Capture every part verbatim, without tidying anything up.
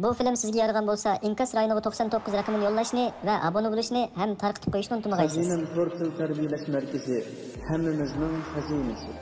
بۇ فىلىم سىزگە يارىغان بولسا، ئىنكاس رايونىغا توقسان توققۇز رەقىمىنى يوللاشنى ۋە ئابۇنە بولۇشنى ھەم تارقىتىپ قويۇشنى ئۇنتۇمىغايسىز. خەزىنەم تور تىل تەربىيەلەش مەركىزى، ھەممىمىزنىڭ خەزىنىسى.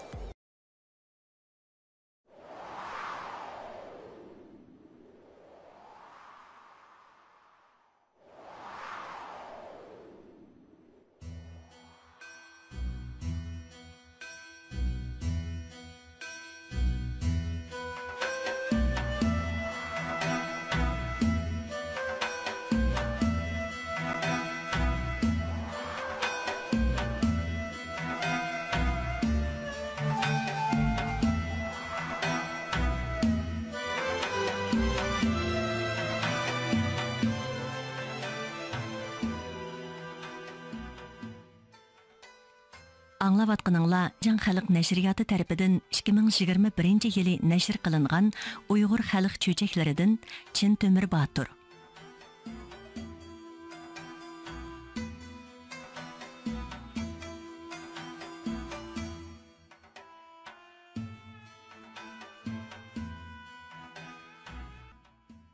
ئاڭلاۋاتقىنىڭلار جاڭ خەلق نەشرىياتى تەرىپىدىن ئىككى مىڭ يىگىرمە بىرىنچى يىلى نەشر قىلىنغان ئۇيغۇر خەلق چۆچەكلىرىدىن چىن تۆمۈر باتۇر.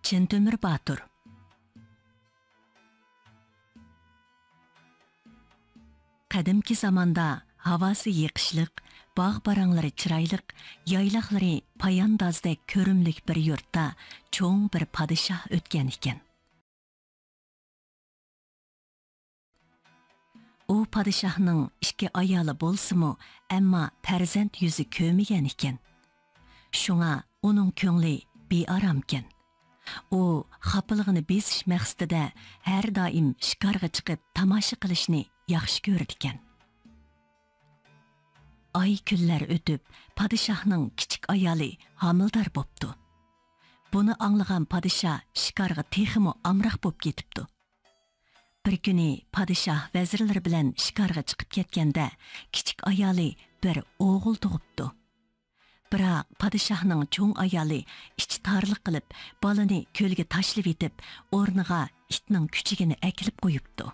چىن تۆمۈر باتۇر. قەدىمكى زاماندا ھاۋاسى يېقىشلىق، باغ-باراڭلىرى چىرايلىق، يايلاقلىرى پاياندازدەك كۆرۈملۈك بىر يۇرتتا چوڭ بىر پادىشاھ ئۆتكەن ئىكەن. ئۇ پادىشاھنىڭ ئىككى ئايالى بولسىمۇ، ئەمما پەرزەنت يۈزى كۆرمىگەن ئىكەن. شۇڭا ئۇنىڭ كۆڭلى بىئارامكەن. ئۇ خاپىلىقىنى بېسىش مەقسىتىدە ھەر دائىم شىكارغا چىقىپ تاماشا قىلىشنى ياخشى كۆرىدىكەن. ئاي، كۈنلەر ئۆتۈپ، پادىشاھنىڭ كىچىك ئايالى ھامىلىدار بوپتۇ. بۇنى ئاڭلىغان پادىشاھ شىكارغا تېخىمۇ ئامراق بوپ كېتىپتۇ. بىر كۈنى پادىشاھ ۋەزىرلىرى بىلەن شىكارغا چىقىپ كەتكەندە، كىچىك ئايالى بىر ئوغۇل تۇغۇپتۇ. بىراق پادىشاھنىڭ چوڭ ئايالى ئىچى تارلىق قىلىپ، بالىنى كۆلگە تاشلىۋېتىپ، ئورنىغا ئىتنىڭ كۈچۈكىنى ئەكېلىپ قويۇپتۇ.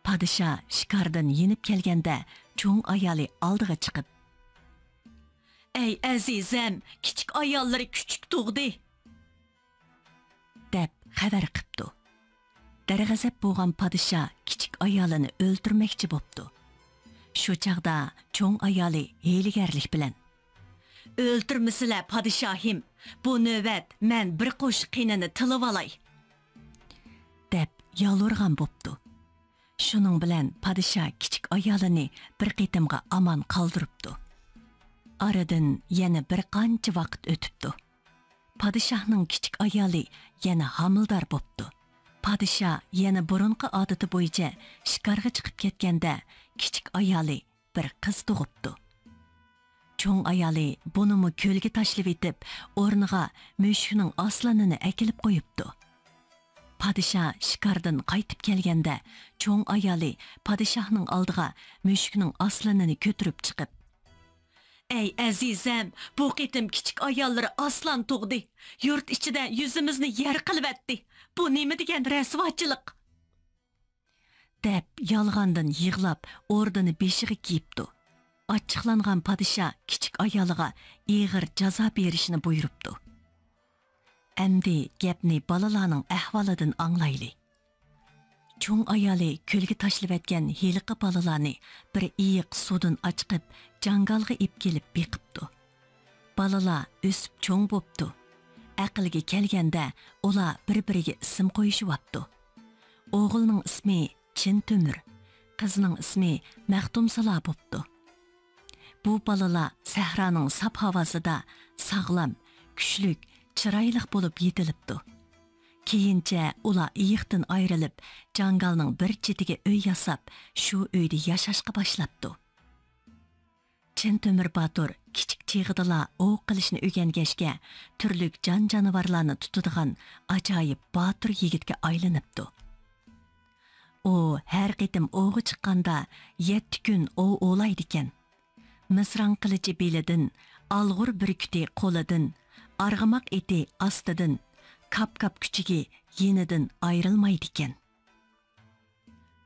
پادىشاھ شىكاردىن يېنىپ كەلگەندە، چوڭ ئايالى ئالدىغا چىقىپ، «ئەي ئەزىزەم، كىچىك ئاياللىرى كۈچۈك تۇغدى!» دەپ خەۋەر قىپتۇ. دەرغەزەپ بولغان پادىشاھ كىچىك ئايالىنى ئۆلتۈرمەكچى بوپتۇ. شۇ چاغدا چوڭ ئايالى ھىيلىگەرلىك بىلەن، «ئۆلتۈرمىسىلە، پادىشاھىم، بۇ نۆۋەت مەن بىر قوشۇق قېنىنى تىلىۋالاي» دەپ يالۋۇرغان بوپتۇ. شۇنىڭ بىلەن پادىشاھ كىچىك ئايالىنى بىر قېتىمغا ئامان قالدۇرۇپتۇ. ئارىدىن يەنە بىر قانچە ۋاقىت ئۆتۈپتۇ. پادىشاھنىڭ كىچىك ئايالى يەنە ھامىلىدار بوپتۇ. پادىشاھ يەنە بۇرۇنقى ئادىتى بويىچە شىكارغا چىقىپ كەتكەندە، كىچىك ئايالى بىر قىز تۇغۇپتۇ. چوڭ ئايالى بۇنىمۇ كۆلگە تاشلىۋېتىپ، ئورنىغا مۈشۈكنىڭ ئاسلىنىنى ئەكېلىپ قويۇپتۇ. پادىشاھ شىكاردىن قايتىپ كەلگەندە، چوڭ ئايالى پادىشاھنىڭ ئالدىغا مۈشۈكنىڭ ئاسلىنىنى كۆتۈرۈپ چىقىپ، «ئەي ئەزىزەم، بۇ قېتىم كىچىك ئاياللىرى ئاسلان تۇغدى. يۇرت ئىچىدە يۈزىمىزنى يەر قىلىۋەتتى. بۇ نېمە دېگەن رەسۋاچىلىق؟» دەپ يالغاندىن يىغلاپ، ئوردىنى بېشىغا كىيىپتۇ. ئاچچىقلانغان پادىشاھ كىچىك ئايالىغا ئېغىر جازا بېرىشنى بۇيرۇپتۇ. ئەمدى گەپنى بالىلارنىڭ ئەھۋالىدىن ئاڭلايلى. چوڭ ئايالى كۆلگە تاشلىۋەتكەن ھېلىقى بالىلارنى بىر ئېيىق سۇدىن ئاچىقىپ، جاڭگالغا ئېلىپ كېلىپ بېقىپتۇ. بالىلار ئۆسۈپ چوڭ بوپتۇ. ئەقىلگە كەلگەندە ئۇلار بىر-بىرىگە ئىسىم قويۇشۇۋاپتۇ. ئوغۇلنىڭ ئىسمى چىن تۆمۈر، قىزنىڭ ئىسمى مەختۇمسالا بوپتۇ. بۇ بالىلار سەھرانىڭ ساپ ھاۋاسىدا ساغلام، كۈچلۈك، چىرايلىق بولۇپ يېتىلىپتۇ. كېيىنچە ئۇلار ئېيىقتىن ئايرىلىپ، جاڭگالنىڭ بىر چېتىگە ئۆي ياساپ، شۇ ئۆيدە ياشاشقا باشلاپتۇ. چىن تۆمۈر باتۇر كىچىك چېغىدىلا ئوۋ قىلىشنى ئۆگەنگەچكە، تۈرلۈك جان-جانىۋارلارنى تۇتىدىغان ئاجايىپ باتۇر يىگىتكە ئايلىنىپتۇ. ئۇ ھەر قېتىم ئوۋغا چىققاندا، يەتتە كۈن ئوۋ ئوۋلايدىكەن. مىسراڭ قىلىچى بېلىدىن، ئالغۇر بۈركۈتى قولىدىن، ئارغىماق ئېتى ئاستىدىن، كاپ-كاپ كۈچۈكى يېنىدىن ئايرىلمايدىكەن.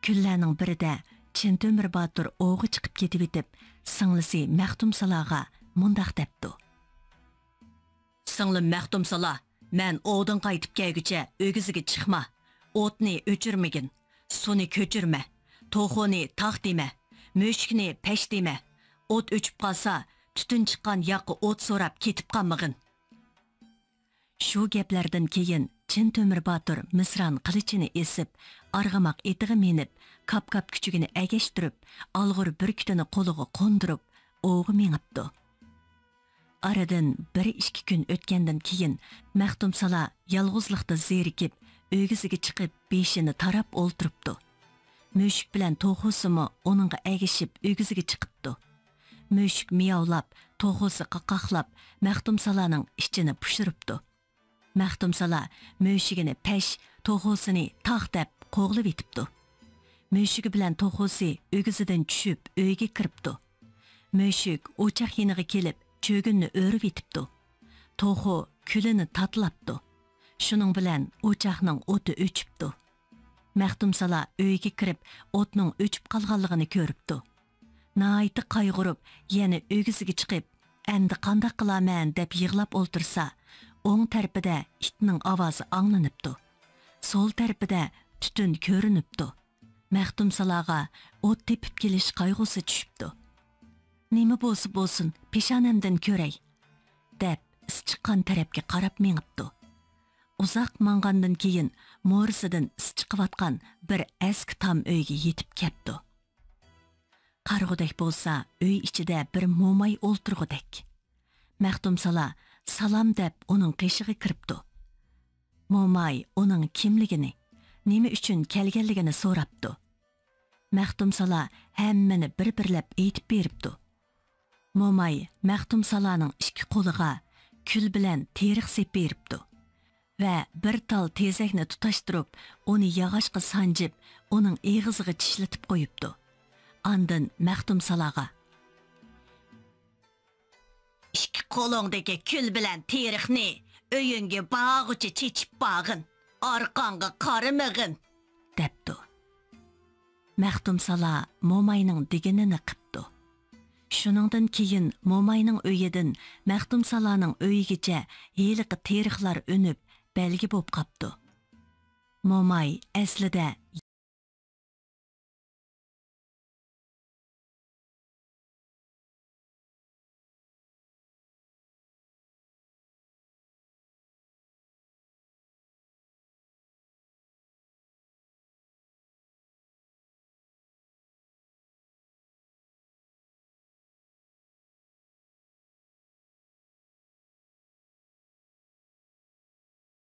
كۈنلەرنىڭ بىرىدە چىن تۆمۈر باتۇر ئوۋغا چىقىپ كېتىۋېتىپ، سىڭلىسى مەختۇمسالاغا مۇنداق دەپتۇ: «سىڭلىم مەختۇمسالا، مەن ئوۋدىن قايتىپ كەلگۈچە ئۆگزىگە چىقما، ئوتنى ئۆچۈرمىگىن، سۇنى كۆچۈرمە، توخۇنى تاغ دېمە، مۈشۈكنى پەش دېمە، ئوت ئۆچۈپ قالسا، تۈتۈن چىققان ياققا ئوت سوراپ كېتىپ قالمىغىن. شۇ گەپلەردىن كېيىن، چىن تۆمۈر باتۇر مىسران قىلىچىنى ئېسىپ، ئارغىماق ئېتىغا مىنىپ، كاپ-كاپ كۈچۈكىنى ئەگەشتۈرۈپ، ئالغۇر بۈركۈتىنى قولىغا قوندۇرۇپ، ئوۋغا مېڭىپتۇ. ئارىدىن بىر ئىككى كۈن ئۆتكەندىن كېيىن، مەختۇمسالا يالغۇزلۇقتا زېرىكىپ، ئۆگزىگە چىقىپ، بېشىنى تاراپ ئولتۇرۇپتۇ. مۈشۈك بىلەن توخۇسىمۇ ئۇنىڭغا ئەگىشىپ ئۆگزىگە چىقىپتۇ. مۈشۈك مىياۋلاپ، توخۇسى قاقاقلاپ، مەختۇمسالانىڭ ئىچىنى پۇشۇرۇپتۇ. مەختۇمسالا مۈشۈكىنى پەش، توخۇسىنى تاغ دەپ قوغلىۋېتىپتۇ. مۈشۈكى بىلەن توخۇسى ئۆگزىدىن چۈشۈپ ئۆيگە كىرىپتۇ. مۈشۈك ئوچاق يېنىغا كېلىپ چۆگۈننى ئۆرۈۋېتىپتۇ. توخۇ كۈلىنى تاتىلاپتۇ. شۇنىڭ بىلەن ئوچاقنىڭ ئوتى ئۆچۈپتۇ. مەختۇمسالا ئۆيگە كىرىپ ئوتنىڭ ئۆچۈپ قالغانلىقىنى كۆرۈپتۇ. ناھايىتى قايغۇرۇپ، يەنە ئۆگزىگە چىقىپ، ئەمدى قانداق قىلارمەن دەپ يىغلاپ ئولتۇرسا، ئوڭ تەرىپىدە ئىتنىڭ ئاۋازى ئاڭلىنىپتۇ. سول تەرىپىدە تۈتۈن كۆرۈنۈپتۇ. مەختۇمسالاغا ئوت تېپىپ كېلىش قايغۇسى چۈشۈپتۇ. نېمە بولسا بولسۇن، پېشانەمدىن كۆرەي، دەپ ئىس چىققان تەرەپكە قاراپ مېڭىپتۇ. ئۇزاق ماڭغاندىن كېيىن، مورىسىدىن ئىس چىقىۋاتقان بىر ئەسكى تام ئۆيگە يېتىپ كەپتۇ. قارىغۇدەك بولسا، ئۆي ئىچىدە بىر موماي ئولتۇرغۇدەك. مەختۇمسالا سالام دەپ ئۇنىڭ قېشىغا كىرىپتۇ. موماي ئۇنىڭ كىملىكىنى، نېمە ئۈچۈن كەلگەنلىكىنى سوراپتۇ. مەختۇمسالا ھەممىنى بىر-بىرلەپ ئېيتىپ بېرىپتۇ. موماي مەختۇمسالانىڭ ئىككى قولىغا كۈل بىلەن تېرىق سېلىپ بېرىپتۇ ۋە بىر تال تېزەكنى تۇتاشتۇرۇپ، ئۇنى ياغاچقا سانجىپ، ئۇنىڭ ئېغىزىغا چىشلىتىپ قويۇپتۇ. ئاندىن مەختۇمسالاغا، «ئىككى قولۇڭدىكى كۈل بىلەن تېرىقنى ئۆيۈڭگە بارغۇچە چېچىپ بارغىن، ئارقاڭغا قارىمىغىن» دەپتۇ. مەختۇمسالا موماينىڭ دېگىنىنى قىپتۇ. شۇنىڭدىن كېيىن موماينىڭ ئۆيىدىن مەختۇمسالانىڭ ئۆيىگىچە ھېلىقى تېرىقلار ئۈنۈپ، بەلگە بوپ قاپتۇ. موماي ئەسلىدە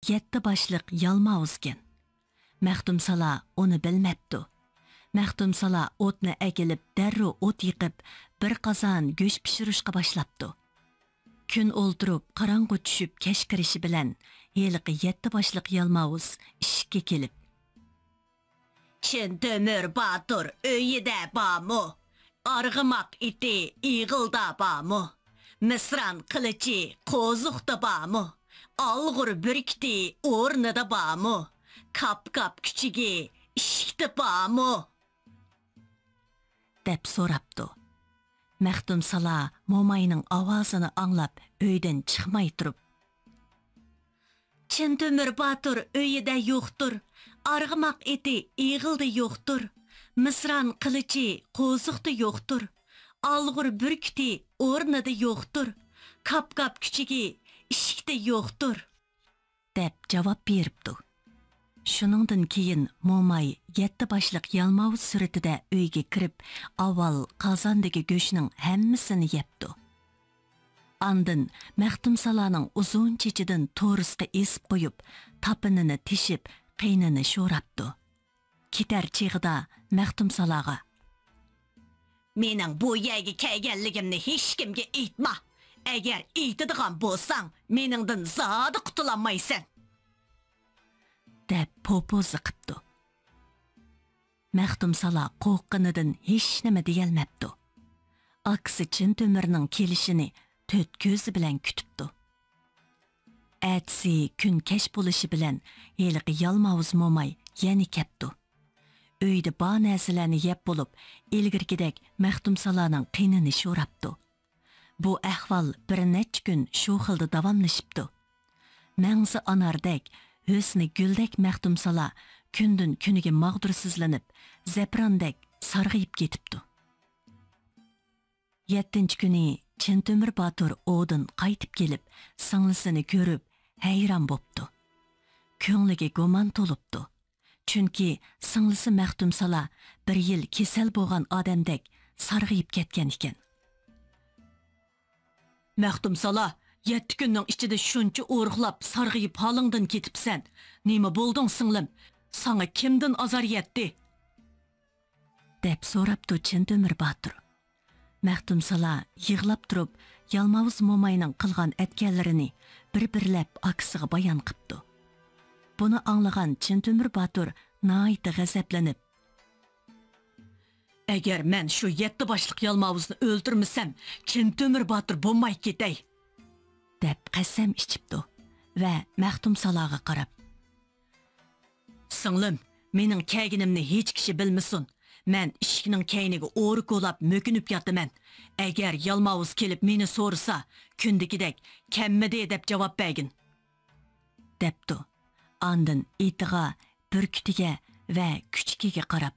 يەتتە باشلىق يالماۋۇزكەن. مەختۇمسالا ئۇنى بىلمەپتۇ. مەختۇمسالا ئوتنى ئەكېلىپ، دەررۇ ئوت يېقىپ، بىر قازان گۆش پىشۇرۇشقا باشلاپتۇ. كۈن ئولتۇرۇپ، قاراڭغۇ چۈشۈپ، كەچ كىرىشى بىلەن، ھېلىقى يەتتە باشلىق يالماۋۇز ئىشىككە كېلىپ، «چىن تۆمۈر باتۇر ئۆيىدە بارمۇ؟ ئارغىماق ئېتى ئېغىلدا بارمۇ؟ مىسران قىلىچى قوزۇقتا بارمۇ؟ ئالغۇر بۈركۈتى ئورنىدا بارمۇ؟ كاپ-كاپ كۈچۈكى ئىشىكتە بارمۇ؟» دەپ سوراپتۇ. مەختۇمسالا موماينىڭ ئاۋازىنى ئاڭلاپ، ئۆيدىن چىقماي تۇرۇپ، «چىن تۆمۈر باتۇر ئۆيىدە يوقتۇر، ئارغىماق ئېتى ئېغىلدا يوقتۇر، مىسران قىلىچى قوزۇقتا يوقتۇر، ئالغۇر بۈركۈتى ئورنىدا يوقتۇر، كاپ-كاپ كۈچۈكى ئىشىكتە يوقتۇر» دەپ جاۋاب بېرىپتۇ. شۇنىڭدىن كېيىن موماي يەتتە باشلىق يالماۋۇز سۈرىتىدە ئۆيگە كىرىپ، ئاۋۋال قازاندىكى گۆشنىڭ ھەممىسىنى يەپتۇ. ئاندىن مەختۇمسالانىڭ ئۇزۇن چېچىدىن تورۇسقا ئېسىپ قويۇپ، تاپىنىنى تېشىپ، قېنىنى شوراپتۇ. كېتەر چېغىدا مەختۇمسالاغا، «مېنىڭ بۇ يەرگە كەلگەنلىكىمنى ھېچكىمگە ئېيتما. ئەگەر ئېيتىدىغان بولساڭ، مېنىڭدىن زادى قۇتۇلالمايسەن» دەپ پوپوزا قىپتۇ. مەختۇمسالا قورققىنىدىن ھېچنېمە دېيەلمەپتۇ. ئاكىسى چىن تۆمۈرنىڭ كېلىشىنى تۆت كۆزى بىلەن كۈتۈپتۇ. ئەتىسى كۈن كەچ بولۇشى بىلەن ھېلىقى يالماۋۇز موماي يەنە كەپتۇ. ئۆيدە بار نەرسىلەرنى يەپ بولۇپ، ئىلگىرىكىدەك مەختۇمسالانىڭ قېنىنى شوراپتۇ. بۇ ئەھۋال بىر نەچچە كۈن شۇ خىلدا داۋاملىشىپتۇ. مەڭزى ئاناردەك، ھۆسنى گۈلدەك مەختۇمسالا كۈندىن كۈنگە ماغدۇرسىزلىنىپ، زەپىراندەك سارغىيىپ كېتىپتۇ. يەتتىنچى كۈنى چىن تۆمۈر باتۇر ئودىن قايتىپ كېلىپ، سىڭلىسىنى كۆرۈپ، ھەيران بوپتۇ. كۆڭلىگە گۇمان تولۇپتۇ. چۈنكى سىڭلىسى مەختۇمسالا بىر يىل كېسەل بولغان ئادەمدەك سارغىيىپ كەتكەن ئىكەن. مەختۇمسالا، يەتتە كۈننىڭ ئىچىدە شۇنچە ئورۇقلاپ، سارغىيىپ ھالىڭدىن كېتىپسەن. نېمە بولدۇڭ، سىڭلىم؟ ساڭا كىمدىن ئازار يەتتى؟ دەپ سوراپتۇ چىن تۆمۈر باتۇر. مەختۇمسالا يىغلاپ تۇرۇپ، يالماۋۇز موماينىڭ قىلغان ئەتكەنلىرىنى بىر-بىرلەپ ئاكىسىغا بايان قىپتۇ. بۇنى ئاڭلىغان چىن تۆمۈر باتۇر ناھايىتى غەزەپلىنىپ، ئەگەر مەن شۇ يەتتە باشلىق يالماۋۇزنى ئۆلتۈرمىسەم، چىن تۆمۈر باتۇر بولماي كېتەي! دەپ قەسەم ئىچىپتۇ ۋە مەختۇمسالاغا قاراپ، سىڭلىم، مېنىڭ كەلگىنىمنى ھېچ كىشى بىلمىسۇن. مەن ئىشىكنىڭ كەينىگە ئورا كولاپ مۆكۈنۈپ ياتىمەن. ئەگەر يالماۋۇز كېلىپ مېنى سورىسا، كۈندىكىدەك، كەممىدى دەپ جاۋاب بەرگىن! دەپتۇ. ئاندىن ئېتىغا، بۈركۈتىگە ۋە كۈچۈكىگە قاراپ،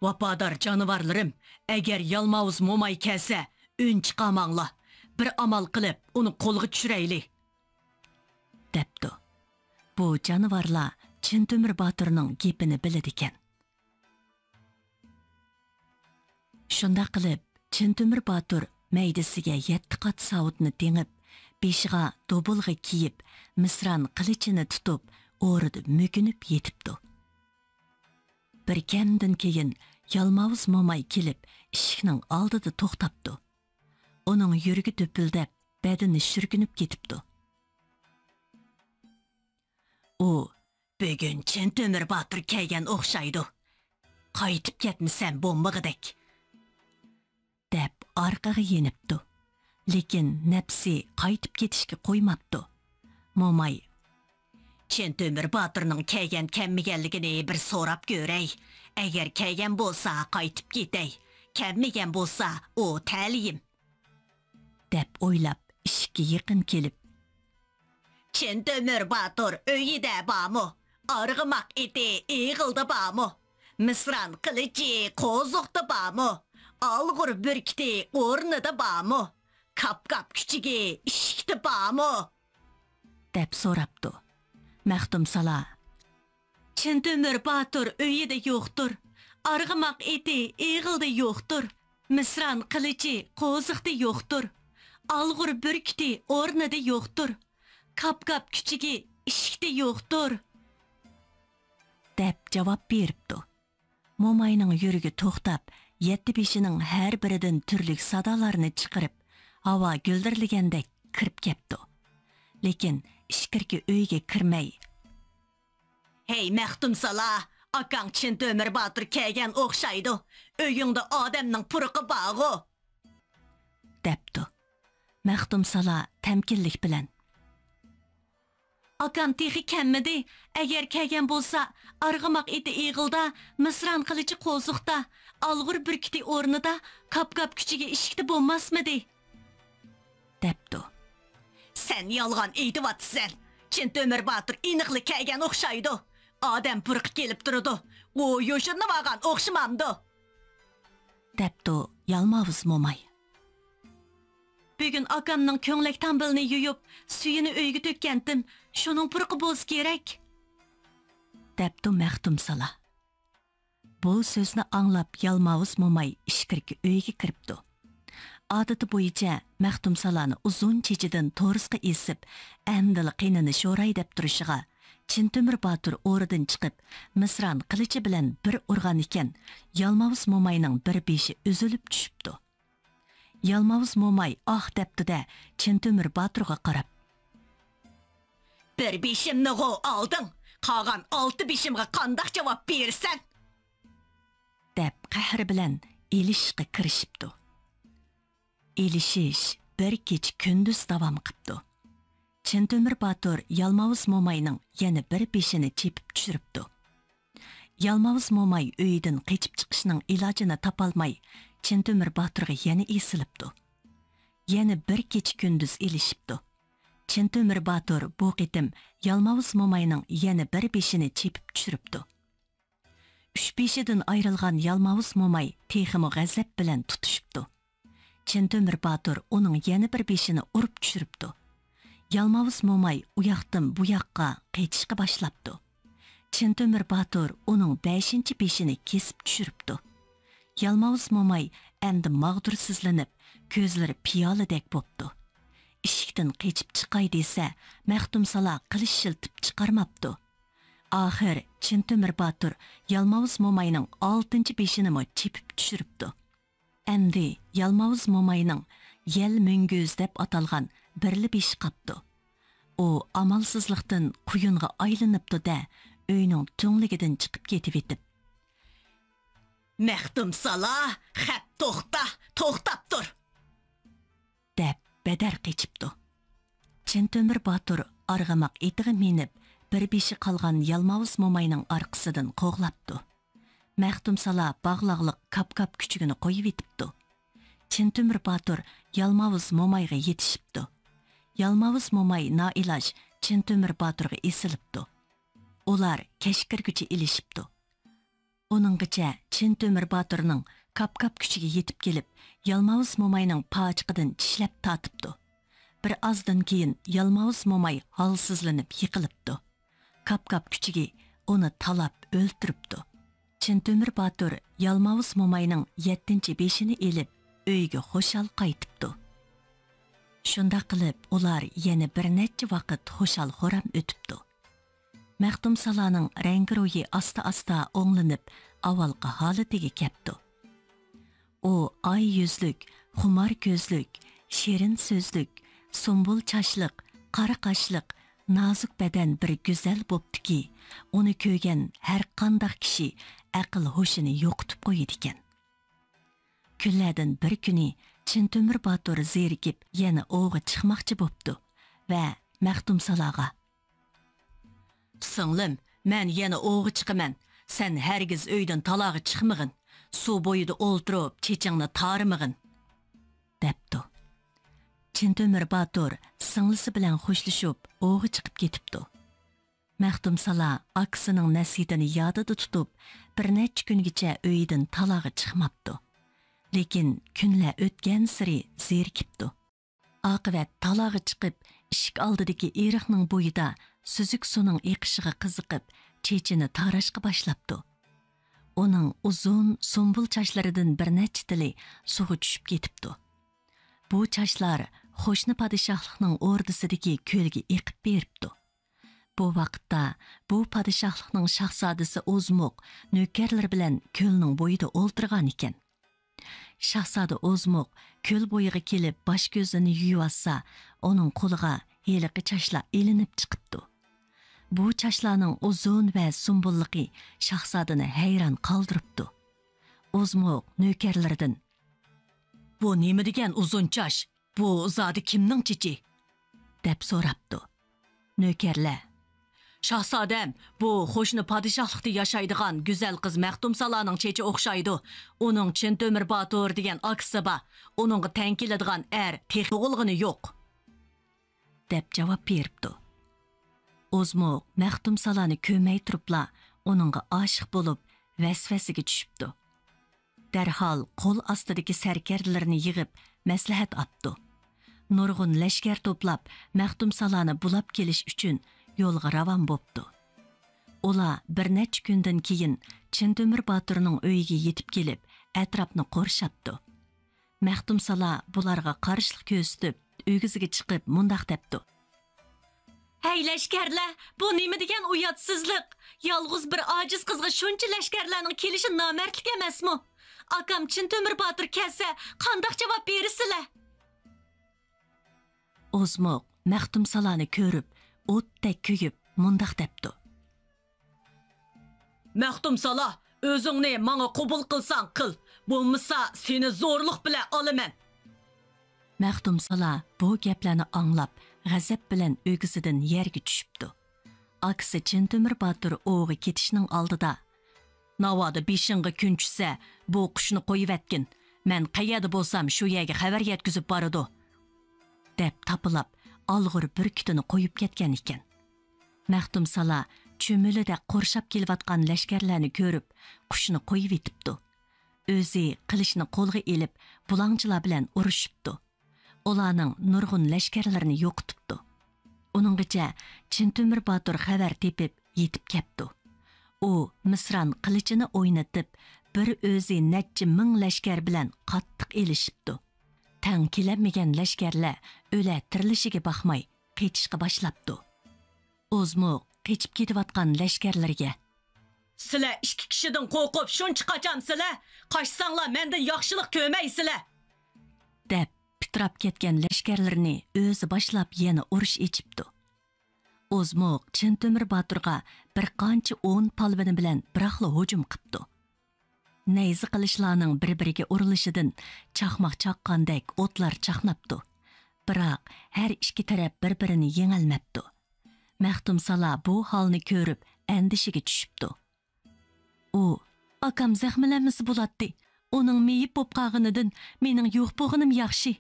ۋاپادار جانىۋارلىرىم، ئەگەر يالماۋۇز موماي كەلسە، ئۈن چىقارماڭلار. بىر ئامال قىلىپ، ئۇنى قولغا چۈشۈرەيلى! دەپتۇ. بۇ جانىۋارلار چىن تۆمۈر باتۇرنىڭ گېپىنى بىلىدىكەن. شۇنداق قىلىپ، چىن تۆمۈر باتۇر مەيدىسىگە يەتتە قات ساۋۇتنى تېڭىپ، بېشىغا دوبۇلغا كىيىپ، مىسران قىلىچىنى تۇتۇپ، ئورىدا مۆكۈنۈپ يېتىپتۇ. بىر كەمدىن كېيىن يالماۋۇز موماي كېلىپ، ئىشىكنىڭ ئالدىدا توختاپتۇ. ئۇنىڭ يۈرىكى دۈپۈلدەپ، بەدىنى شۈركۈنۈپ كېتىپتۇ. ئۇ، بۈگۈن چىن تۆمۈر باتۇر كەلگەن ئوخشايدۇ. قايتىپ كەتمىسەم بولمىغۇدەك! دەپ ئارقىغا يېنىپتۇ. لېكىن نەپسى قايتىپ كېتىشكە قويماپتۇ. موماي، چىن تۆمۈر باتۇرنىڭ كەلگەن كەلمىگەنلىكىنى بىر سوراپ كۆرەي. ئەگەر كەلگەن بولسا قايتىپ كېتەي. كەلمىگەن بولسا ئۇ تەلىيىم! دەپ ئويلاپ، ئىشىككە يېقىن كېلىپ، چىن تۆمۈر باتۇر ئۆيىدە بارمۇ؟ ئارغىماق ئېتى ئېغىلدا بارمۇ؟ مىسران قىلىچى قوزۇقتا بارمۇ؟ ئالغۇر بۈركۈتى ئورنىدا بارمۇ؟ كاپ-كاپ كۈچۈكى ئىشىكتە بارمۇ؟ دەپ سوراپتۇ. مەختۇمسالا، چىن تۆمۈر باتۇر ئۆيىدە يوقتۇر. ئارغىماق ئېتى ئېغىلدا يوقتۇر. مىسران قىلىچى قوزۇقتا يوقتۇر. ئالغۇر بۈركۈتى ئورنىدا يوقتۇر. كاپ-كاپ كۈچۈكى ئىشىكتە يوقتۇر! دەپ جاۋاب بېرىپتۇ. موماينىڭ يۈرىكى توختاپ، يەتتە بېشىنىڭ ھەر بىرىدىن تۈرلۈك سادالارنى چىقىرىپ، ھاۋا گۈلدۈرلىگەندەك كىرىپ كەپتۇ. لېكىن ئىچكىرىكى ئۆيگە كىرمەي، ھەي مەختۇمسالا، ئاكاڭ چىن تۆمۈر باتۇر كەلگەن ئوخشايدۇ. ئۆيۈڭدە ئادەمنىڭ پۇرىقى بارغۇ! دەپتۇ. مەختۇمسالا تەمكىنلىك بىلەن، ئاكام تېخى كەلمىدى. ئەگەر كەلگەن بولسا، ئارغىماق ئېتى ئېغىلدا، مىسران قىلىچى قوزۇقتا، ئالغۇر بۈركۈتى ئورنىدا، كاپ-كاپ كۈچۈكى ئىشىكتە بولماسمىدى؟ دەپتۇ. سەن يالغان ئېيتىۋاتىسەن. چىن تۆمۈر باتۇر ئېنىقلا كەلگەن ئوخشايدۇ. ئادەم پۇرىقى كېلىپ تۇرىدۇ. ئۇ يوشۇرۇنۇۋالغان ئوخشىمامدۇ؟ دەپتۇ يالماۋۇز موماي. بۈگۈن ئاكامنىڭ كۆڭلەك تامبىلىنى يۇيۇپ، سۈيىنى ئۆيگە تۆككەنتىم. شۇنىڭ پۇرىقى بولسا كېرەك. دەپتۇ مەختۇمسالا. بۇ سۆزنى ئاڭلاپ، يالماۋۇز موماي ئىچكىرىكى ئۆيگە كىرىپتۇ. ئادىتى بويىچە مەختۇمسالانى ئۇزۇن چېچىدىن تورۇسقا ئېسىپ، ئەمدىلا قېنىنى شوراي دەپ تۇرۇشىغا، چىن تۆمۈر باتۇر ئورىدىن چىقىپ، مىسران قىلىچى بىلەن بىر ئۇرغان ئىكەن، يالماۋۇز موماينىڭ بىر بېشى ئۈزۈلۈپ چۈشۈپتۇ. يالماۋۇز موماي ئاھ دەپتۇ-دە، چىن تۆمۈر باتۇرغا قاراپ، بىر بېشىمنىغۇ ئالدىڭ، قالغان ئالتە بېشىمغا قانداق جاۋاب بېرىسەن؟ دەپ قەھرى بىلەن ئېلىشىشقا كىرىشىپتۇ. ئېلىشىش بىر كېچە كۈندۈز داۋام قىپتۇ. چىن تۆمۈر باتۇر يالماۋۇز موماينىڭ يەنە بىر بېشىنى چېپىپ چۈشۈرۈپتۇ. يالماۋۇز موماي ئۆيىدىن قېچىپ چىقىشنىڭ ئىلاجىنى تاپالماي، چىن تۆمۈر باتۇرغا يەنە ئېسىلىپتۇ. يەنە بىر كېچە كۈندۈز ئېلىشىپتۇ. چىن تۆمۈر باتۇر بۇ قېتىم يالماۋۇز موماينىڭ يەنە بىر بېشىنى چېپىپ چۈشۈرۈپتۇ. ئۈچ بېشىدىن ئايرىلغان يالماۋۇز موماي تېخىمۇ غەزەپ بىلەن تۇتۇشۇپتۇ. چىن تۆمۈر باتۇر ئۇنىڭ يەنە بىر بېشىنى ئۇرۇپ چۈشۈرۈپتۇ. يالماۋۇز موماي ئۇياقتىن بۇياققا قېچىشقا باشلاپتۇ. چىن تۆمۈر باتۇر ئۇنىڭ بەشىنچى بېشىنى كېسىپ چۈشۈرۈپتۇ. يالماۋۇز موماي ئەمدى ماغدۇرسىزلىنىپ، كۆزلىرى پىيالىدەك بوپتۇ. ئىشىكتىن قېچىپ چىقاي دېسە، مەختۇمسالا قىلىچ شىلتىپ چىقارماپتۇ. ئاخىر چىن تۆمۈر باتۇر يالماۋۇز موماينىڭ ئالتىنچى بېشىنىمۇ چېپىپ چۈشۈرۈپتۇ. ئەمدى يالماۋۇز موماينىڭ يەل مۈڭگۈز دەپ ئاتالغان بىرلا بېشى قاپتۇ. ئۇ ئامالسىزلىقتىن قۇيۇنغا ئايلىنىپتۇ-دە، ئۆينىڭ تۈڭلۈكىدىن چىقىپ كېتىۋېتىپ، مەختۇمسالا، خەپ توختا، توختاپ تۇر! دەپ بەدەر قېچىپتۇ. چىن تۆمۈر باتۇر ئارغىماق ئېتىغا مىنىپ، بىر بېشى قالغان يالماۋۇز موماينىڭ ئارقىسىدىن قوغلاپتۇ. مەختۇمسالا باغلاغلىق كاپ-كاپ كۈچۈكىنى قويۇۋېتىپتۇ. چىن تۆمۈر باتۇر يالماۋۇز مومايغا يېتىشىپتۇ. يالماۋۇز موماي نائىلاج چىن تۆمۈر باتۇرغا ئېسىلىپتۇ. ئۇلار كەچ كىرگۈچە ئېلىشىپتۇ. ئۇنىڭغىچە چىن تۆمۈر باتۇرنىڭ كاپ-كاپ كۈچۈكى يېتىپ كېلىپ، يالماۋۇز موماينىڭ پاچىقىدىن چىشلەپ تارتىپتۇ. بىر ئازدىن كېيىن يالماۋۇز موماي ھالسىزلىنىپ يىقىلىپتۇ. كاپ-كاپ كۈچۈكى ئۇنى تالاپ ئۆلتۈرۈپتۇ. چىن تۆمۈر باتۇر يالماۋۇز موماينىڭ يەتتىنچى بېشىنى ئېلىپ، ئۆيىگە خۇشال قايتىپتۇ. شۇنداق قىلىپ، ئۇلار يەنە بىر نەچچە ۋاقىت خۇشال-خۇرام ئۆتۈپتۇ. مەختۇمسالانىڭ رەڭگى-رويى ئاستا-ئاستا ئوڭلىنىپ، ئاۋۋالقى ھالىتىگە كەپتۇ. ئۇ ئاي يۈزلۈك، خۇمار كۆزلۈك، شېرىن سۆزلۈك، سۇمبۇل چاچلىق، قارا قاشلىق، نازۇك بەدەن بىر گۈزەل بوپتۇكى، ئۇنى كۆرگەن ھەرقانداق كىشى ئەقىل-ھوشىنى يوقىتىپ قويىدىكەن. كۈنلەردىن بىر كۈنى چىن تۆمۈر باتۇر زېرىكىپ يەنە ئوۋغا چىقماقچى بوپتۇ ۋە مەختۇمسالاغا، سىڭلىم، مەن يەنە ئوۋغا چىقىمەن. سەن ھەرگىز ئۆيدىن تالاغا چىقمىغىن. سۇ بويىدا ئولتۇرۇپ چېچىڭنى تارىمىغىن، دەپتۇ. چىن تۆمۈر باتۇر سىڭلىسى بىلەن خوشلىشىپ، ئوۋغا چىقىپ كېتىپتۇ. مەختۇمسالا ئاكىسىنىڭ نەسىھىتىنى يادىدا تۇتۇپ، بىر نەچچە كۈنگىچە ئۆيىدىن تالاغا چىقماپتۇ. لېكىن كۈنلەر ئۆتكەنسېرى زېرىكىپتۇ. ئاقىۋەت تالاغا چىقىپ، ئىشىك ئالدىدىكى ئېرىقنىڭ بويىدا سۈزۈك سۇنىڭ ئېقىشىغا قىزىقىپ، چېچىنى تاراشقا باشلاپتۇ. ئۇنىڭ ئۇزۇن سۇمبۇل چاچلىرىدىن بىر نەچچە تىلى سۇغا چۈشۈپ كېتىپتۇ. بۇ چاچلار قوشنا پادىشاھلىقنىڭ ئوردىسىدىكى كۆلگە ئېقىپ بېرىپتۇ. بۇ ۋاقىتتا بۇ پادىشاھلىقنىڭ شاھزادىسى ئوزمۇق نۆكەرلىرى بىلەن كۆلنىڭ بويىدا ئولتۇرغان ئىكەن. شاھزادە ئوزمۇق كۆل بويىغا كېلىپ باش كۆزىنى يۇيۇۋاتسا، ئۇنىڭ قولىغا ھېلىقى چاچلار ئېلىنىپ چىقىپتۇ. بۇ چاچلارنىڭ ئۇزۇن ۋە سۇمبۇللۇقى شاھزادىنى ھەيران قالدۇرۇپتۇ. ئوزمۇق نۆكەرلىرىدىن، بۇ نېمە دېگەن ئۇزۇن چاچ؟ بۇ زادى كىمنىڭ چېچى؟ دەپ سوراپتۇ. نۆكەرلەر، شاھزادەم، بۇ قوشنا پادىشاھلىقتا ياشايدىغان گۈزەل قىز مەختۇمسالانىڭ چېچى ئوخشايدۇ. ئۇنىڭ چىن تۆمۈر باتۇر دېگەن ئاكىسى بار. ئۇنىڭغا تەڭ كېلىدىغان ئەر تېخى تۇغۇلغىنى يوق، دەپ جاۋاب بېرىپتۇ. ئوزمۇق مەختۇمسالانى كۆرمەي تۇرۇپلا ئۇنىڭغا ئاشىق بولۇپ، ۋەسۋەسىگە چۈشۈپتۇ. دەرھال قول ئاستىدىكى سەركەردىلىرىنى يىغىپ، مەسلىھەت ئاپتۇ. نۇرغۇن لەشكەر توپلاپ، مەختۇمسالانى بۇلاپ كېلىش ئۈچۈن يولغا راۋان بوپتۇ. ئۇلار بىر نەچچە كۈندىن كېيىن چىن تۆمۈر باتۇرنىڭ ئۆيىگە يېتىپ كېلىپ، ئەتراپنى قورشاپتۇ. مەختۇمسالا بۇلارغا قارشىلىق كۆرسىتىپ، ئۆگزىگە چىقىپ مۇنداق دەپتۇ. ھەي لەشكەرلەر، بۇ نېمە دېگەن ئۇياتسىزلىق؟ يالغۇز بىر ئاجىز قىزغا شۇنچە لەشكەرلەرنىڭ كېلىشى نامەردلىك ئەمەسمۇ؟ ئاكام چىن تۆمۈر باتۇر كەلسە، قانداق جاۋاب بېرىسىلەر؟ ئوزمۇق مەختۇمسالانى كۆرۈپ، ئوتتەك كۆيۈپ، مۇنداق دەپتۇ. مەختۇمسالا، ئۆزۈڭنى ماڭا قوبۇل قىلساڭ قىل، بولمىسا سېنى زورلۇق بىلەن ئالىمەن. مەختۇمسالا بۇ گەپلەرنى ئاڭلاپ، غەزەپ بىلەن ئۆگزىدىن يەرگە چۈشۈپتۇ. ئاكىسى چىن تۆمۈر باتۇر ئوۋغا كېتىشنىڭ ئالدىدا، ناۋادا بېشىڭغا كۈن چۈشسە، بۇ قۇشنى قويۇۋەتكىن، مەن قەيەردە بولسام شۇ يەرگە خەۋەر يەتكۈزۈپ بارىدۇ، دەپ تاپىلاپ، ئالغۇر بۈركۈتىنى قويۇپ كەتكەن ئىكەن. مەختۇمسالا چۈمۈلىدە قورشاپ كېلىۋاتقان لەشكەرلەرنى كۆرۈپ، قۇشنى قويۇۋېتىپتۇ. ئۆزى قىلىچنى قولغا ئېلىپ، بۇلاڭچىلار بىلەن ئۇرۇشۇپتۇ. ئۇلارنىڭ نۇرغۇن لەشكەرلىرىنى يوقىتىپتۇ. ئۇنىڭغىچە چىن تۆمۈر باتۇر خەۋەر تېپىپ يېتىپ كەپتۇ. ئۇ مىسران قىلىچىنى ئوينىتىپ، بىر ئۆزى نەچچە مىڭ لەشكەر بىلەن قاتتىق ئېلىشىپتۇ. تەڭ كېلەلمىگەن لەشكەرلەر ئۆلە تىرىلىشىگە باقماي قېچىشقا باشلاپتۇ. ئوزمۇق قېچىپ كېتىۋاتقان لەشكەرلىرىگە، «سىلەر ئىككى كىشىدىن قورقۇپ شۇنچە قاچامسىلەر؟ قاچساڭلار مەندىن ياخشىلىق كۆرمەيسىلەر!» دەپ، پىتىراپ كەتكەن لەشكەرلىرىنى ئۆزى باشلاپ يەنە ئۇرۇش ئېچىپتۇ. ئوزمۇق چىن تۆمۈر باتۇرغا بىر قانچە ئون پالۋىنى بىلەن بىراقلا ھۇجۇم قىپتۇ. نەيزە قىلىچلارنىڭ بىر-بىرىگە ئۇرۇلۇشىدىن چاقماق چاققاندەك ئوتلار چاقناپتۇ. بىراق ھەر ئىككى تەرەپ بىر-بىرىنى يېڭەلمەپتۇ. مەختۇمسالا بۇ ھالنى كۆرۈپ ئەندىشىگە چۈشۈپتۇ. ئۇ، «ئاكام زەخىملەنمىسە بولاتتى. ئۇنىڭ مېيىپ بولۇپ قالغىنىدىن مېنىڭ يوق بولغىنىم ياخشى»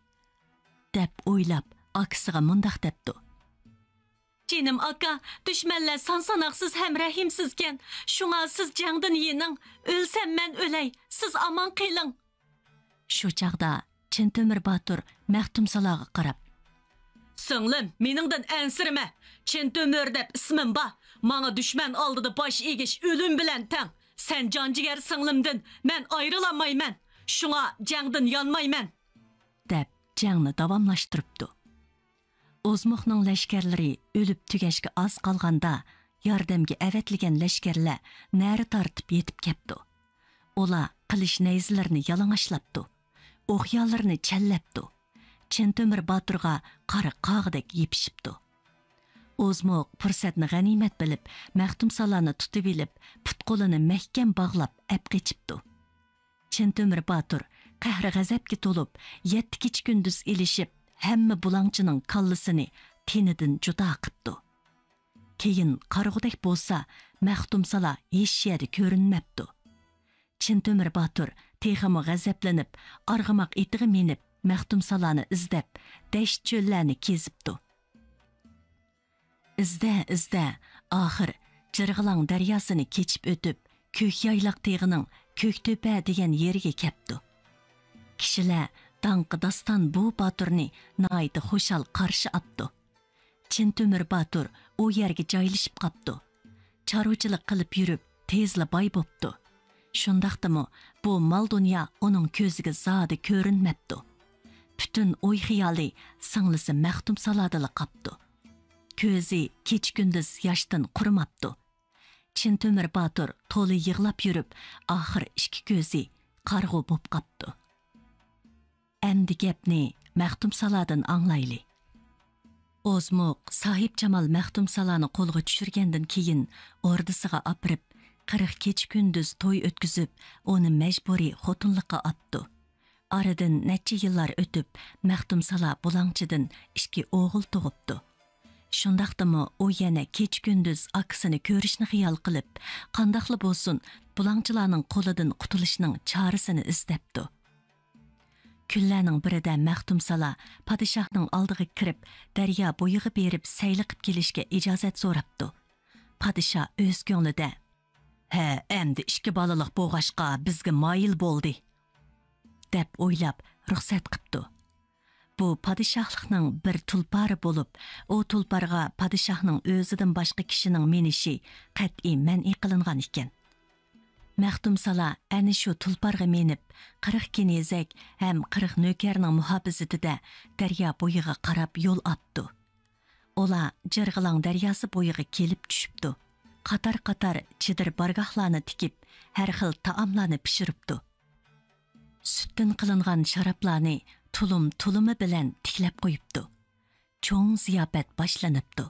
دەپ ئويلاپ، ئاكىسىغا مۇنداق دەپتۇ: «جېنىم ئاكا، دۈشمەنلەر سان-ساناقسىز ھەم رەھىمسىزكەن. شۇڭا سىز جەڭدىن يېنىڭ. ئۆلسەم مەن ئۆلەي، سىز ئامان قېلىڭ.» شۇ چاغدا چىن تۆمۈر باتۇر مەختۇمسالاغا قاراپ: «سىڭلىم، مېنىڭدىن ئەنسىرىمە. چىن تۆمۈر دەپ ئىسمىم بار. ماڭا دۈشمەن ئالدىدا باش ئېگىش ئۆلۈم بىلەن تەڭ. سەن جان جىگەر سىڭلىمدىن مەن ئايرىلالمايمەن. شۇڭا جەڭدىن يانمايمەن.» دەپ جەڭنى داۋاملاشتۇرۇپتۇ. ئوزمۇقنىڭ لەشكەرلىرى ئۆلۈپ تۈگەشكە ئاز قالغاندا، ياردەمگە ئەۋەتىلگەن لەشكەرلەر نەرە تارتىپ يېتىپ كەپتۇ. ئۇلار قىلىچ نەيزىلىرىنى يالىڭاچلاپتۇ، ئوقيالىرىنى چەنلەپتۇ. چىن تۆمۈر باتۇرغا قارا قاغىدەك يېپىشىپتۇ. ئوزمۇق پۇرسەتنى غەنىيمەت بىلىپ، مەختۇمسالانى تۇتۇۋېلىپ، پۇت-قولىنى مەھكەم باغلاپ ئەپ قېچىپتۇ. چىن تۆمۈر باتۇر قەھرى-غەزەپكە تولۇپ، يەتتە كېچە-كۈندۈز ئېلىشىپ، ھەممە بۇلاڭچىنىڭ كاللىسىنى تېنىدىن جۇدا قىپتۇ. كېيىن قارىغۇدەك بولسا، مەختۇمسالا ھېچ يەردە كۆرۈنمەپتۇ. چىن تۆمۈر باتۇر تېخىمۇ غەزەپلىنىپ، ئارغىماق ئېتىغا مىنىپ، مەختۇمسالانى ئىزدەپ، دەشت-چۆللەرنى كېزىپتۇ. ئىزدە، ئىزدە، ئاخىر جىرغىلاڭ دەرياسىنى كېچىپ ئۆتۈپ، كۆكيايلاق تېغىنىڭ كۆكتۆپە دېگەن يېرىگە كەپتۇ. كىشىلەر داڭقى داستان بۇ باتۇرنى ناھايىتى خۇشال قارشى ئاپتۇ. چىن تۆمۈر باتۇر ئۇ يەرگە جايلىشىپ قاپتۇ. چارۋىچىلىق قىلىپ يۈرۈپ، تېزلا باي بوپتۇ. شۇنداقتىمۇ بۇ مال-دۇنيا ئۇنىڭ كۆزىگە زادى كۆرۈنمەپتۇ. پۈتۈن ئوي-خىيالى سىڭلىسى مەختۇمسالادىلا قاپتۇ. كۆزى كېچە-كۈندۈز ياشتىن قۇرۇماپتۇ. چىن تۆمۈر باتۇر تولا يىغلاپ يۈرۈپ، ئاخىر ئىككى كۆزى قارىغۇ بوپ قاپتۇ. ئەمدى گەپنى مەختۇمسالادىن ئاڭلايلى. ئوزمۇق ساھىبجامال مەختۇمسالانى قولغا چۈشۈرگەندىن كېيىن، ئوردىسىغا ئاپىرىپ، قىرىق كېچە-كۈندۈز توي ئۆتكۈزۈپ، ئۇنى مەجبۇرىي خوتۇنلۇققا ئاپتۇ. ئارىدىن نەچچە يىللار ئۆتۈپ، مەختۇمسالا بۇلاڭچىدىن ئىككى ئوغۇل تۇغۇپتۇ. شۇنداقتىمۇ ئۇ يەنە كېچە-كۈندۈز ئاكىسىنى كۆرۈشنى خىيال قىلىپ، قانداقلا بولسۇن، بۇلاڭچىلارنىڭ قولىدىن قۇتۇلۇشنىڭ چارىسىنى ئىزدەپتۇ. كۈنلەرنىڭ بىرىدە مەختۇمسالا پادىشاھنىڭ ئالدىغا كىرىپ، دەريا بويىغا بېرىپ سەيلە قىپ كېلىشكە ئىجازەت سوراپتۇ. پادىشاھ ئۆز كۆڭلىدە، «ھە، ئەمدى ئىككى بالىلىق بولغاچقا بىزگە مايىل بولدى» دەپ ئويلاپ، رۇخسەت قىپتۇ. بۇ پادىشاھلىقنىڭ بىر تۇلپارى بولۇپ، ئۇ تۇلپارغا پادىشاھنىڭ ئۆزىدىن باشقا كىشىنىڭ مىنىشى قەتئىي مەنئى قىلىنغان ئىكەن. مەختۇمسالا ئەنە شۇ تۇلپارغا مىنىپ، قىرىق كېنىزەك ھەم قىرىق نۆكەرنىڭ مۇھاپىزىتىدە دەريا بويىغا قاراپ يول ئاپتۇ. ئۇلار جىرغىلاڭ دەرياسى بويىغا كېلىپ چۈشۈپتۇ. قاتار-قاتار چېدىر بارگاھلارنى تىكىپ، ھەر خىل تائاملارنى پىشۇرۇپتۇ. سۈتتىن قىلىنغان شارابلارنى تۇلۇم-تۇلۇمى بىلەن تىكلەپ قويۇپتۇ. چوڭ زىياپەت باشلىنىپتۇ.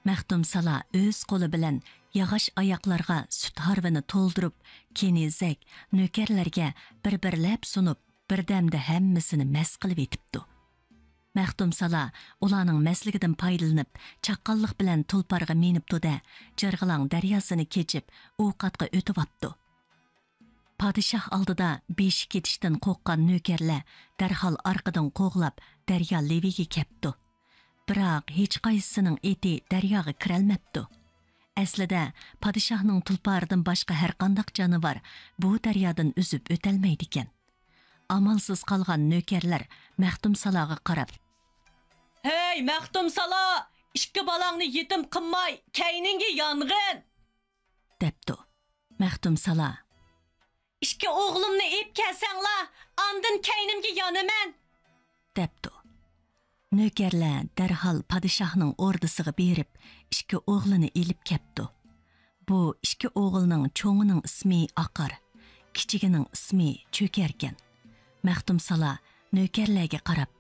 مەختۇمسالا ئۆز قولى بىلەن ياغاچ ئاياقلارغا سۈت ھارۋىنى تولدۇرۇپ، كېنىزەك، نۆكەرلەرگە بىر-بىرلەپ سۇنۇپ، بىردەمدە ھەممىسىنى مەس قىلىۋېتىپتۇ. مەختۇمسالا ئۇلارنىڭ مەسلىكىدىن پايدىلىنىپ، چاققانلىق بىلەن تۇلپارغا مىنىپتۇ-دە، جىرغىلاڭ دەرياسىنى كېچىپ، ئوقەتقە ئۆتۈۋاپتۇ. پادىشاھ ئالدىدا بېشى كېتىشتىن قورققان نۆكەرلەر دەرھال ئارقىدىن قوغلاپ، دەريا لېۋىگە كەپتۇ. بىراق ھېچقايسىسىنىڭ ئېتى دەرياغا كىرەلمەپتۇ. ئەسلىدە، پادىشاھنىڭ تۇلپارىدىن باشقا ھەرقانداق جانىۋار بۇ دەريادىن ئۈزۈپ ئۆتەلمەيدىكەن. ئامالسىز قالغان نۆكەرلەر مەختۇمسالاغا قاراپ، «ھەي، مەختۇمسالا! ئىككى بالاڭنى يېتىم قىلماي، كەينىڭگە يانغىن!» دەپتۇ. مەختۇمسالا، «ئىككى ئوغلۇمنى ئېلىپ كەلسەڭلار، ئاندىن كەينىمگە يانىمەن!» دەپتۇ. نۆكەرلەر دەرھال پادىشاھنىڭ ئوردىسىغا بېرىپ، ئىككى ئوغلىنى ئېلىپ كەپتۇ. بۇ ئىككى ئوغۇلنىڭ چوڭىنىڭ ئىسمى ئاقار، كىچىكىنىڭ ئىسمى چۆكەركەن. مەختۇمسالا نۆكەرلەرگە قاراپ،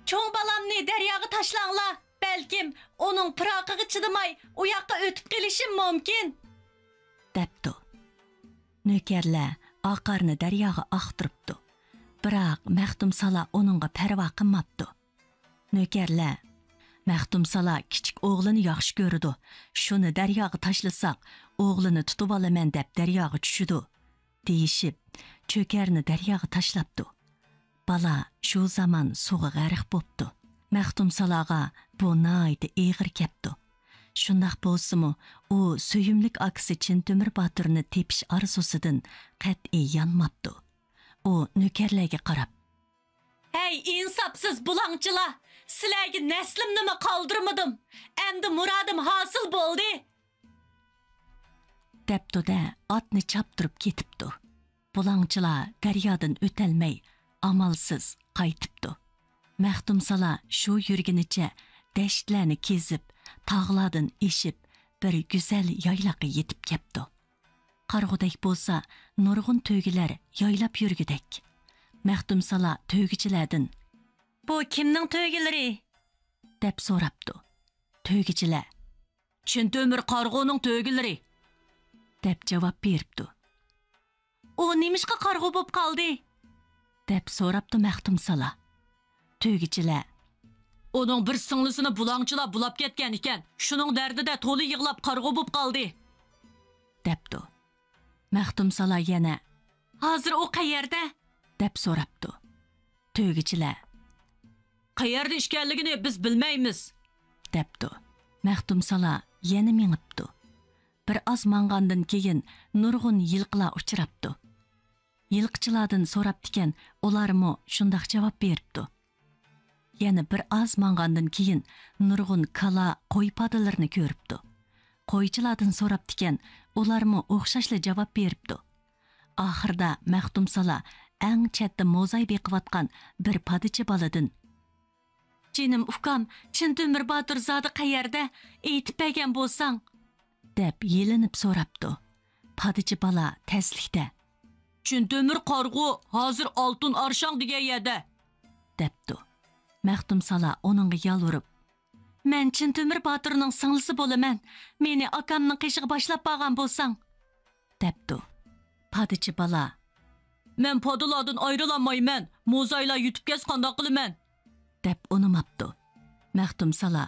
«چوڭ بالامنى دەرياغا تاشلاڭلار، بەلكىم ئۇنىڭ پىراقىغا چىدىماي، ئۇ ياققا ئۆتۈپ قېلىشىم مۇمكىن!» دەپتۇ. نۆكەرلەر ئاقارنى دەرياغا ئاختۇرۇپتۇ. بىراق مەختۇمسالا ئۇنىڭغا پەرۋا قىلماپتۇ. نۆكەرلەر، «مەختۇمسالا كىچىك ئوغلىنى ياخشى كۆرىدۇ، شۇنى دەرياغا تاشلىساق، ئوغلىنى تۇتۇۋالىمەن دەپ دەرياغا چۈشىدۇ» دېيىشىپ، چۆكەرنى دەرياغا تاشلاپتۇ. بالا شۇ زامان سۇغا غەرق بوپتۇ. مەختۇمسالاغا بۇ ناھايىتى ئېغىر كەپتۇ. شۇنداق بولسىمۇ، ئۇ سۆيۈملۈك ئاكىسى چىن تۆمۈر باتۇرنى تېپىش ئارزۇسىدىن قەتئىي يانماپتۇ. ئۇ نۆكەرلەرگە قاراپ، «ھەي، ئىنساپسىز بۇلاڭچىلار! سىلەرگە نەسلىمنىمۇ قالدۇرمىدىم. ئەمدى مۇرادىم ھاسىل بولدى!» دەپتۇ-دە، ئاتنى چاپتۇرۇپ كېتىپتۇ. بۇلاڭچىلار دەريادىن ئۆتەلمەي، ئامالسىز قايتىپتۇ. مەختۇمسالا شۇ يۈرگىنىچە دەشتلەرنى كېزىپ، تاغلاردىن ئېشىپ، بىر گۈزەل يايلاققا يېتىپ كەپتۇ. قارىغۇدەك بولسا نۇرغۇن تۆگىلەر يايلاپ يۈرگۈدەك. مەختۇمسالا تۆگىچىلەردىن، «بۇ كىمنىڭ تۆگىلىرى؟» دەپ سوراپتۇ. تۆگىچىلەر، «چىن تۆمۈر قارىغۇنىڭ تۆگىلىرى» دەپ جاۋاب بېرىپتۇ. «ئۇ نېمىشقا قارىغۇ بولۇپ قالدى؟» دەپ سوراپتۇ مەختۇمسالا. تۆگىچىلەر، «ئۇنىڭ بىر سىڭلىسىنى بۇلاڭچىلار بۇلاپ كەتكەن ئىكەن، شۇنىڭ دەردىدە تولا يىغلاپ قارىغۇ بولۇپ قالدى» دەپتۇ. مەختۇمسالا يەنە، «ھازىر ئۇ قەيەردە؟» دەپ سوراپتۇ. تۆگىچىلەر، «قەيەردە ئىكەنلىكىنى بىز بىلمەيمىز» دەپتۇ. مەختۇمسالا يەنە مېڭىپتۇ. بىر ئاز ماڭغاندىن كېيىن نۇرغۇن يىلقىلار ئۇچراپتۇ. يىلقىچىلاردىن سوراپتىكەن، ئۇلارمۇ شۇنداق جاۋاب بېرىپتۇ. يەنە بىر ئاز ماڭغاندىن كېيىن نۇرغۇن كالا، قوي پادىلىرىنى كۆرۈپتۇ. قويچىلاردىن سوراپتىكەن، ئۇلارمۇ ئوخشاشلا جاۋاب بېرىپتۇ. ئاخىرىدا مەختۇمسالا ئەڭ چەتتە موزاي بېقىۋاتقان بىر پادىچى بالىدىن، «جېنىم ئۇكام، چىن تۆمۈر باتۇر زادى قەيەردە؟ ئېيتىپ بەرگەن بولساڭ!» دەپ يېلىنىپ سوراپتۇ. پادىچى بالا تەسلىكتە، «چىن تۆمۈر قارىغۇ ھازىر ئالتۇن ئارشاڭ دېگەن يەردە» دەپتۇ. مەختۇمسالا ئۇنىڭغا يالۋۇرۇپ، «مەن چىن تۆمۈر باتۇرنىڭ سىڭلىسى بولىمەن. مېنى ئاكامنىڭ قېشىغا باشلاپ بارغان بولساڭ!» دەپتۇ. پادىچى بالا، «مەن پادىلاردىن ئايرىلالمايمەن، موزايلار يۈتۈپ كەتسە قانداق قىلىمەن؟» دەپ ئۇنىماپتۇ. مەختۇمسالا،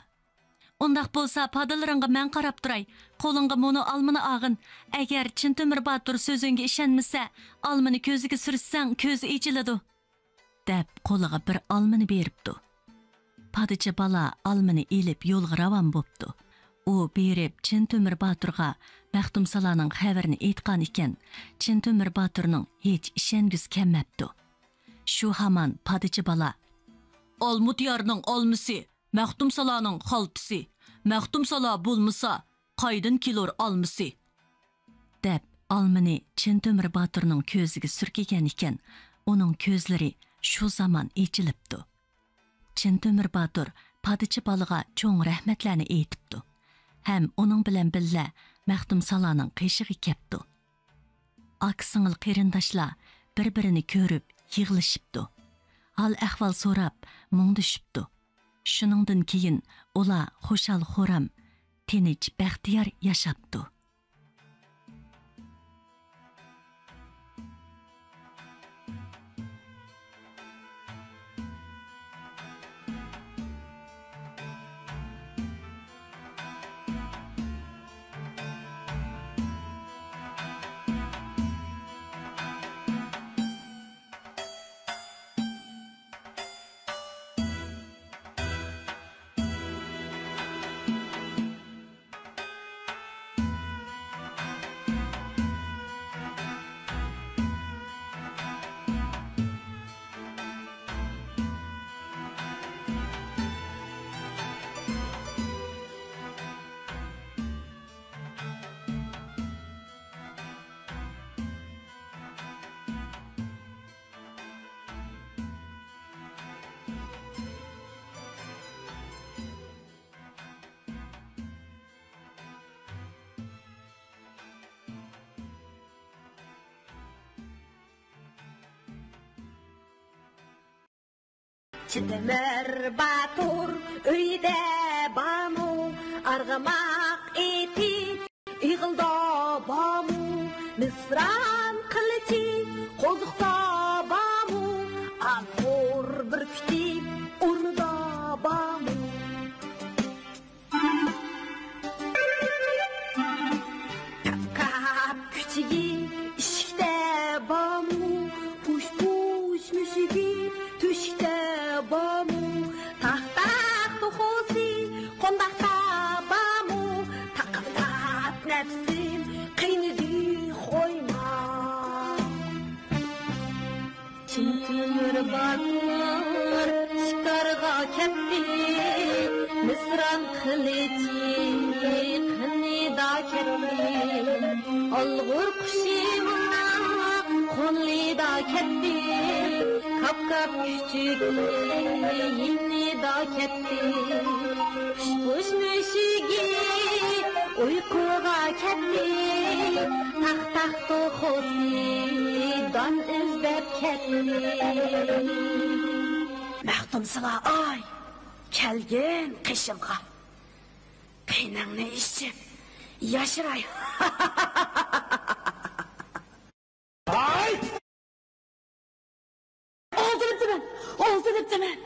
«ئۇنداق بولسا پادىلىرىڭغا مەن قاراپ تۇراي، قولۇڭغا مۇنۇ ئالمىنى ئالغىن. ئەگەر چىن تۆمۈر باتۇر سۆزۈڭگە ئىشەنمىسە، ئالمىنى كۆزىگە سۈرتسەڭ كۆزى ئېچىلىدۇ» دەپ قولىغا بىر ئالمىنى بېرىپتۇ. پادىچى بالا ئالمىنى ئېلىپ يولغا راۋان بوپتۇ. ئۇ بېرىپ چىن تۆمۈر باتۇرغا مەختۇمسالانىڭ خەۋىرىنى ئېيتقان ئىكەن، چىن تۆمۈر باتۇرنىڭ ھېچ ئىشەنگۈسى كەلمەپتۇ. شۇ ھامان پادىچى بالا، «ئالمۇتيارنىڭ ئالمىسى، مەختۇمسالانىڭ خالتىسى، مەختۇمسالا بولمىسا، قايدىن كېلۇر ئالمىسى؟» دەپ، ئالمىنى چىن تۆمۈر باتۇرنىڭ كۆزىگە سۈركىگەن ئىكەن، ئۇنىڭ كۆزلىرى شۇ زامان ئېچىلىپتۇ. چىن تۆمۈر باتۇر پادىچى بالىغا چوڭ رەھمەتلەرنى ئېيتىپتۇ ھەم ئۇنىڭ بىلەن بىللە مەختۇمسالانىڭ قېشىغا كەپتۇ. ئاكا-سىڭىل قېرىنداشلار بىر-بىرىنى كۆرۈپ يىغلىشىپتۇ. ھال-ئەھۋال سوراپ مۇڭدىشىپتۇ. شۇنىڭدىن كېيىن ئۇلار خۇشال-خۇرام، تىنچ، بەختىيار ياشاپتۇ. چىتىمىر باتۇر ئۆيدە بارمۇ؟ ئارغىماق ئېتى ئېغىلدا بارمۇ؟ مىسران قىلىچى قوزۇقتا بارمۇ؟ ئالغۇر بۈركۈتى ئورنىدا بارمۇ؟ كاپ-كاپ كۈچۈكى ئىشىكتە بارمۇ؟ پۇش-پۇش مۈشۈكى تۆشۈكتە بارمۇ؟ تاق-تاق توخۇسى قونداقتا بارمۇ؟ تاقىلداپ نەپسىم قىينىدى، قويما. چىن تۆمۈر باتۇر شىكارغا كەتتى، مىسران قىلىچى قىنىدا كەتتى، ئالغۇر قۇشى قولىدا كەتتى، كاپ-كاپ كۈچۈكى يېنىدا كەتتى. پۇش-پۇش مۈشۈكى ئۇيقۇغا كەتتى، تاق-تاق توخۇسى دان ئىزدەپ كەتتى. مەختۇمسىلا ئاي، كەلگىن قېشىمغا، قېنىڭنى ئىچىپ ياشىراي. ھاي! ئالدىنىپتىمەن، ئالدىنىپتىمەن.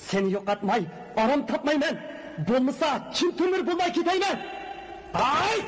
سېنى يوقاتماي ئارام تاپمايمەن. بولمىسا چىن تۆمۈر بولماي كېتەيمەن. ھاي!